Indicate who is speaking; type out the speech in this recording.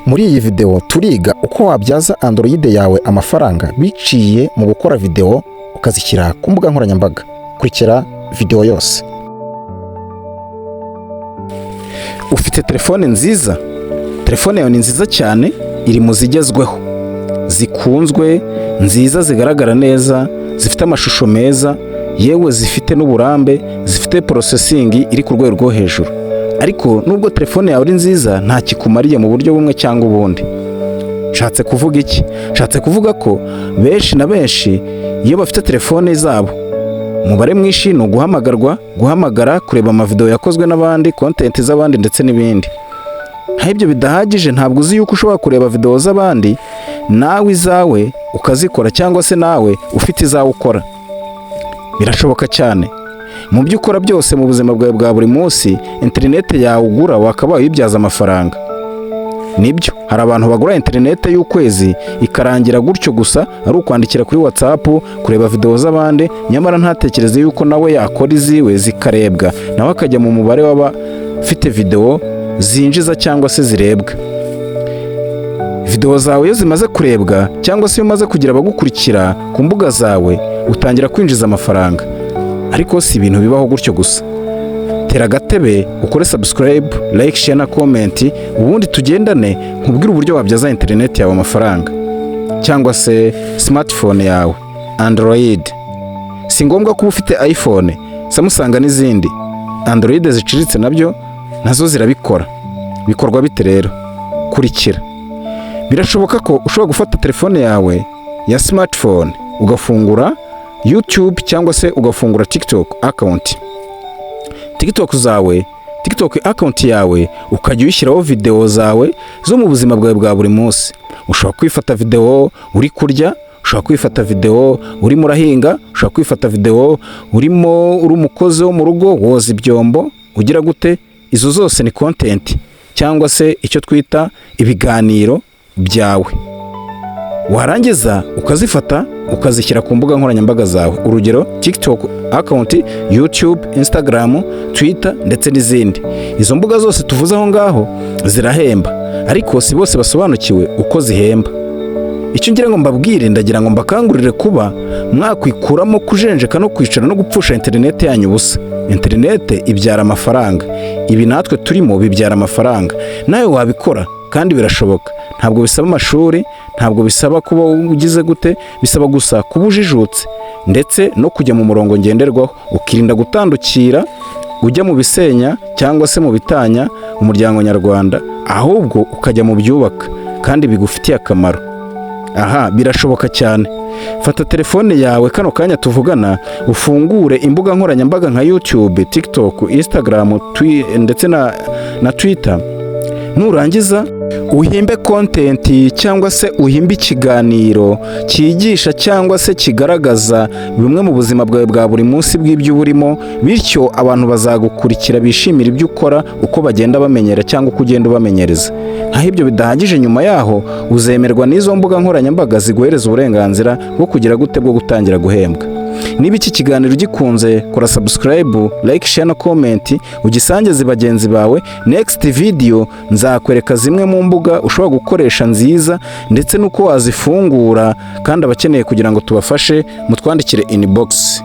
Speaker 1: Muri iyi videwo turiga uko wabyaza Android yawe amafaranga biciye mu gukora videwo ukazishyira ku mbuga nkoranyambaga. Kurikira videwo yose. Ufite telefone nziza? Telefone yawe ni nziza cyane, iri mu zigezweho, zikunzwe, nziza, zigaragara neza, zifite amashusho meza, yewe zifite n'uburambe, zifite processing iri ku rwego rwo hejuru. Ariko nubwo telefone yawe ari nziza, nta kikumariye mu buryo bumwe cyangwa ubundi. Nshatse kuvuga iki? Nshatse kuvuga ko benshi na benshi iyo bafite telefone zabo, umubare mwinshi ni uguhamagarwa, guhamagara, kureba amavidewo yakozwe n'abandi, content z'abandi ndetse n'ibindi. Nkaho ibyo bidahagije, ntabwo uzi yuko ushobora kureba videwo z'abandi nawe izawe ukazikora, cyangwa se nawe ufite izawe ukora. Birashoboka cyane. Mu byo ukora byose mu buzima bwawe bwa buri munsi, interineti yawe ugura wakabaye uyibyaza amafaranga. Nibyo, hari abantu bagura interineti y'ukwezi ikarangira gutyo gusa, ari ukwandikira kuri WhatsApp, kureba videwo z'abandi, nyamara ntatekereze yuko nawe yakora iziwe zikarebwa, nawe akajya mu mubare w'abafite videwo zinjiza cyangwa se zirebwa. Videwo zawe iyo zimaze kurebwa, cyangwa se iyo umaze kugira abagukurikira ku mbuga zawe, utangira kwinjiza amafaranga. Ariko si ibintu bibaho gutyo gusa. Tera agatebe, ukore subscribe, like, share na comment, ubundi tugendane nkubwire uburyo wabyaza interineti yawe amafaranga cyangwa se smartphone yawe Android. Si ngombwa kuba ufite iPhone, Samsung n'izindi Android ziciriritse nabyo nazo zirabikora. Bikorwa bite rero? Kurikira. Birashoboka ko ushobora gufata telefone yawe ya smartphone ugafungura YouTube cyangwa se ugafungura TikTok account. TikTok zawe, TikTok account yawe, ukajya uyishyiraho videwo zawe zo mu buzima bwawe bwa buri munsi. Ushobora kwifata videwo uri kurya, ushobora kwifata videwo urimo urahinga, ushobora kwifata videwo urimo uri umukozi wo mu rugo woza ibyombo, ugira gute. Izo zose ni content cyangwa se icyo twita ibiganiro byawe. Warangiza ukazifata ukazishyira ku mbuga nkoranyambaga zawe, urugero TikTok account, YouTube, Instagram, Twitter ndetse n'izindi. Izo mbuga zose tuvuze aho ngaho zirahemba, ariko si bose basobanukiwe uko zihemba. Icyo ngira ngo mbabwire, ndagira ngo mbakangurire kuba mwakwikuramo kujenjeka no kwicara no gupfusha interineti yanyu ubusa. Interineti ibyara amafaranga. Ibi natwe turimo bibyara amafaranga, nawe wabikora kandi birashoboka. Ntabwo bisaba amashuri, ntabwo bisaba kuba ugize gute, bisaba gusa kuba ujijutse ndetse no kujya mu murongo ngenderwaho, ukirinda gutandukira ujya mu bisenya cyangwa se mu bitanya umuryango nyarwanda, ahubwo ukajya mu byubaka kandi bigufitiye akamaro. Aha birashoboka cyane. Fata telefone yawe kano kanya tuvugana, ufungure imbuga nkoranyambaga nka YouTube, TikTok, Instagram ndetse na Twitter. Nurangiza uhimbe content cyangwa se uhimbe ikiganiro cyigisha cyangwa se kigaragaza bimwe mu buzima bwawe bwa buri munsi bw'ibyo uba urimo, bityo abantu bazagukurikira bishimira ibyo ukora uko bagenda bamenyera cyangwa uko ugenda ubamenyereza. Nkaho ibyo bidahagije, nyuma yaho uzemerwa n'izo mbuga nkoranyambaga ziguhereza uburenganzira bwo kugira gute, bwo gutangira guhembwa. Niba iki kiganiro ugikunze, kora subscribe, like, share na comment, ugisangize bagenzi bawe. Next video nzakwereka zimwe mu mbuga ushobora gukoresha nziza ndetse n'uko wazifungura, kandi abakeneye kugira ngo tubafashe mutwandikire inbox.